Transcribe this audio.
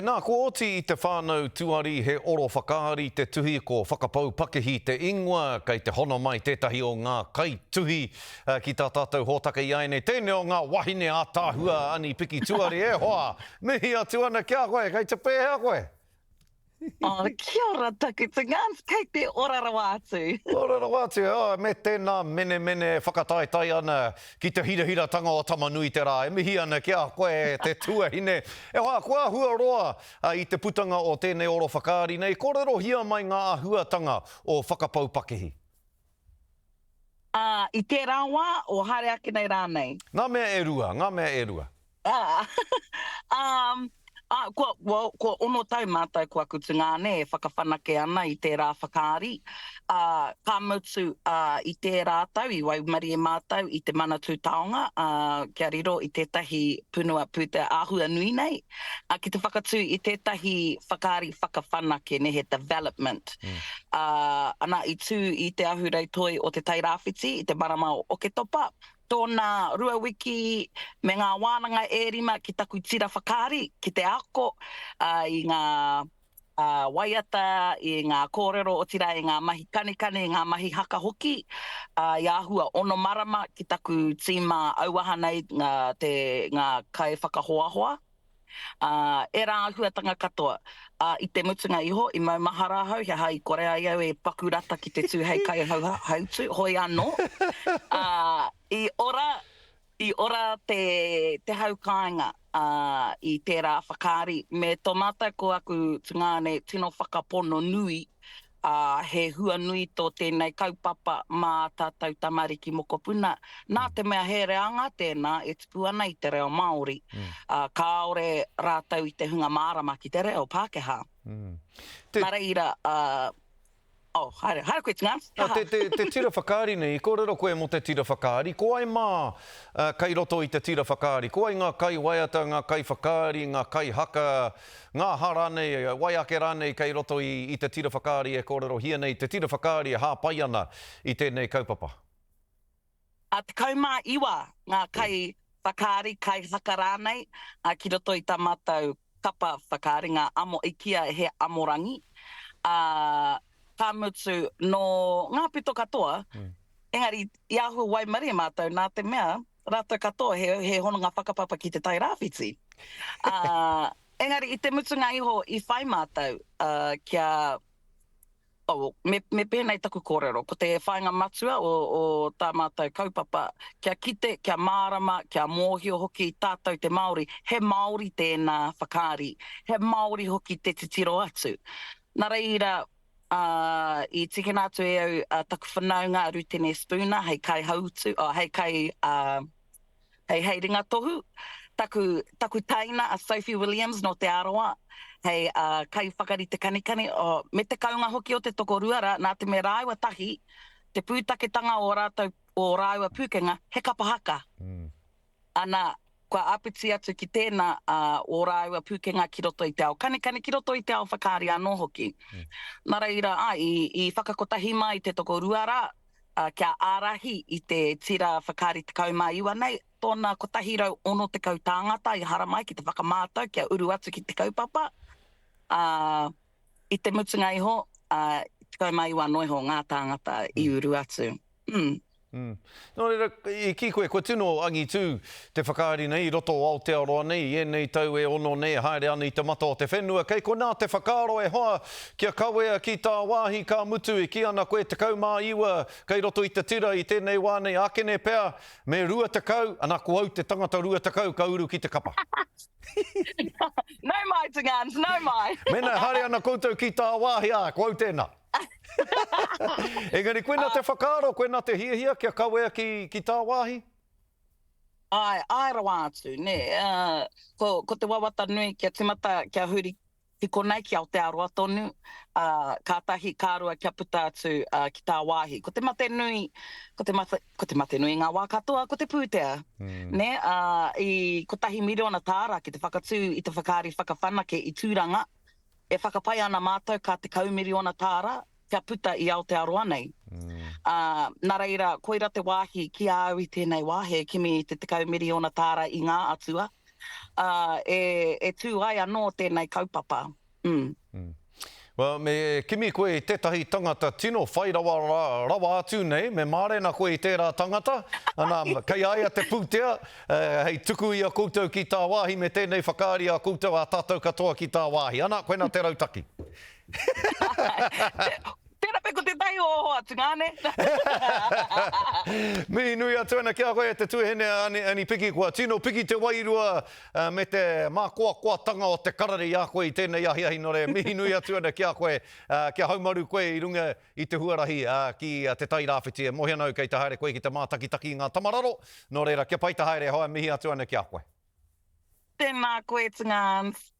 Nā, kua oti i te whānau tuari he oro whakaari te tuhi ko Whakapau Pakihi te ingoa, kei te hono mai tētahi o ngā kaituhi ki tā tātou hōtaka i āianei. Tēnei o ngā wahine ātaahua Ani Piki Tuari, e hoa, mihi atu ana ki a koe, kei te pēhea koe? Oh, kia ora taku tungāne, kei te ora rawa atu. Ora rawa atu, oh, me tēnā menemene e whakataetae ana ki te hirahiratanga o Tama-nui-te-rā. E mihi ana ki a koe e te tuahine. E hoa, kua āhua roa i te putanga o tēnei oro whakaari nei, kōrerohia mai ngā āhuatanga o Whakapau Pakihi. Ā, i tērā wā, o haere ake nei rānei. Ngā mea e rua, ngā mea e rua. Ā, ā, ā, kua, kua, kua ono tau mātou ko aku tungāne e whakawhanake ana i tērā whakaari, ā, ka mutu, ā, i tērā tau i waimarie mātou i te Manatū Taonga, ā, kia riro i tētahi punua pūtea āhua nui nei, ā, ki te whakatū i tētahi whakaari whakawhanake, nē, he development. Ā, ana, i tū i te ahurei toi o Te Tairāwhiti i te marama o Oketopa, Tōna rua wiki me ngā wānanga e rima ki taku tira whakaari, ki te ako i ngā waiata, i ngā kōrero, otirā i ngā mahi kanikani, i ngā mahi haka hoki. I āhua ono marama ki taku tīma auaha nei te, ngā kaiwhakahoahoa. Ā, ērā āhuatanga katoa. Ā, i te mutunga iho, i maumahara ahau he aha i kore ai au e paku rata ki te tū hei kaihautu, hoi anō, ā, i ora, i ora te, te hau kāinga, ā, i tērā whakaari, me tō mātou ko aku tungāne tino whakapono nui, ā, he hua nui tō tēnei kaupapa mā tātou tamariki mokopuna, nā te mea he reanga tēnā e tupu ana i te reo Māori, ā, kāore rātou i te hunga mārama ki te reo Pākehā. Nā reira, ā, oh, haere, haere koe Tungāne, haha. Te, te, te tira whakaari nei, i kōrero koe mō te tira whakaari, ko wai mā kei roto i te tira whakaari? Ko wai ngā kaiwaiata, ngā kaiwhakaari, ngā kaihaka, Ngā aha rānei, wai ake rānei kei roto i te tira whakaari e kōrerohia nei, te tira whakaari e hāpai ana i tēnei kaupapa? A 19 ngā kai whakaari, kai haka rānei ki roto i tā mātou kapa whakaari, ngā amo, i kīia he amorangi, ā, ka mutu nō ngā pito katoa, engari i āhua waimarie mātou nā te mea Rātou katoa he, he hononga whakapapa ki Te Tai Rāwhiti. Ā, engari i te mutunga iho i whai mātou, ā, kia, oh, me, me pēnei taku kōrero, ko te whāinga matua o, o tā mātou kaupapa, kia kite, kia mārama, kia mōhio hoki tātou te Māori, he Māori tēnā whakaari, he Māori hoki te titiro atu. Nā reira, Ā, i tīkina atu e au a taku whanaunga a Rutene Spooner hei kaihautu, oh, hei kai, ā, hei, hei ringatohu. Taku, taku taina a Sophie Williams nō Te Arawa hei, ā, kaiwhakarite kanikani, oh, me te kounga hoki o te tokorua rā, nā te mea rāua tahi, te pūtaketanga o rātou, o rāua pūkenga, he kapa haka. Mm. Ana, kua āpiti atu ki tēnā, ā, ō rāua pūkenga ki roto i te ao kanikani, ki roto i te ao whakaari anō hoki. Nā reira, āe, i, i whakakotahi mai te tokorua rā, ā, kia ārahi i te tira whakaari 19 nei, tōna 160 tāngata i haramai ki te whakamātau kia uru atu ki te kaupapa, ā, i te mutunga iho, ā, 19 noa iho ngā tāngata i uru atu. Mm. Mm. Nō reira, i kī koe, kua tino angitū te whakaari nei i roto o Aotearoa nei, i ēnei tau e ono nei e haere ana i te mata o te whenua. Kei konā te whakaaro e hoa kia kawea ki tāwāhi ka mutu, e kī ana koe 19 kei roto i te tira i tēnei wā nei, ākene pea me 20, ana ko au te tangata 20 ka uru ki te kapa. Nau mai, Tungāns, nau mai! Mēnā e haere ana koutou ki tāwāhi, ā, ko au tēnā. Engari koina te whakaaro, koina te hiahia kia kawea ki, ki tāwāhi? Āe, āe rawa atu, nē. Ko, ko te wawata nui kia tīmata, kia huri ki konei, ki Aotearoa tonu, ā, kātahi, ka rua kia puta atu ki tāwāhi. Ko te mate nui, ko te mate, ko te mate nui i ngā wā katoa, ko te pūtea, nē. Ā, i kotahi miriona tāra ki te whakatū i te whakaari whakawhanake i Tūranga, E whakapae ana mātou ka 10 miriona tāra kia puta i Aotearoa nei. Ā, nā reira, koira te wāhi ki a au i tēnei wā, he kimi i te 10 miriona tāra i ngā atua. ā, e, e tū ai anō tēnei kaupapa. Mm. Mm. Well, me kimi koe i tētahi tangata tino whai rawa, rawa atu nei, me mārena koe i tērā tangata, ana, kei a ia te pūtea, eh, hei tuku i a koutou ki tāwāhi me tēnei whakaari a koutou, a tātou katoa ki tāwāhi. Ana, koina te rautaki. Tērā pea ko tētahi o ō hoa tungāne. Mihi nui atu ana ki a koe e te tuahine a Ani Piki, kua tino piki te wairua me te mākoakoatanga o te karere i a koe i tēnei ahiahi nō reira mihi nui atu ana ki a koe kia haumaru koe i runga i te huarahi ki Te Tai Rāwhiti. E mōhio ana au kei te haere koe ki te mātakitaki i ngā tamararo, nō reira kia pai te haere e hoa, mihi atu ana ki a koe. Tēnā koe tungāns.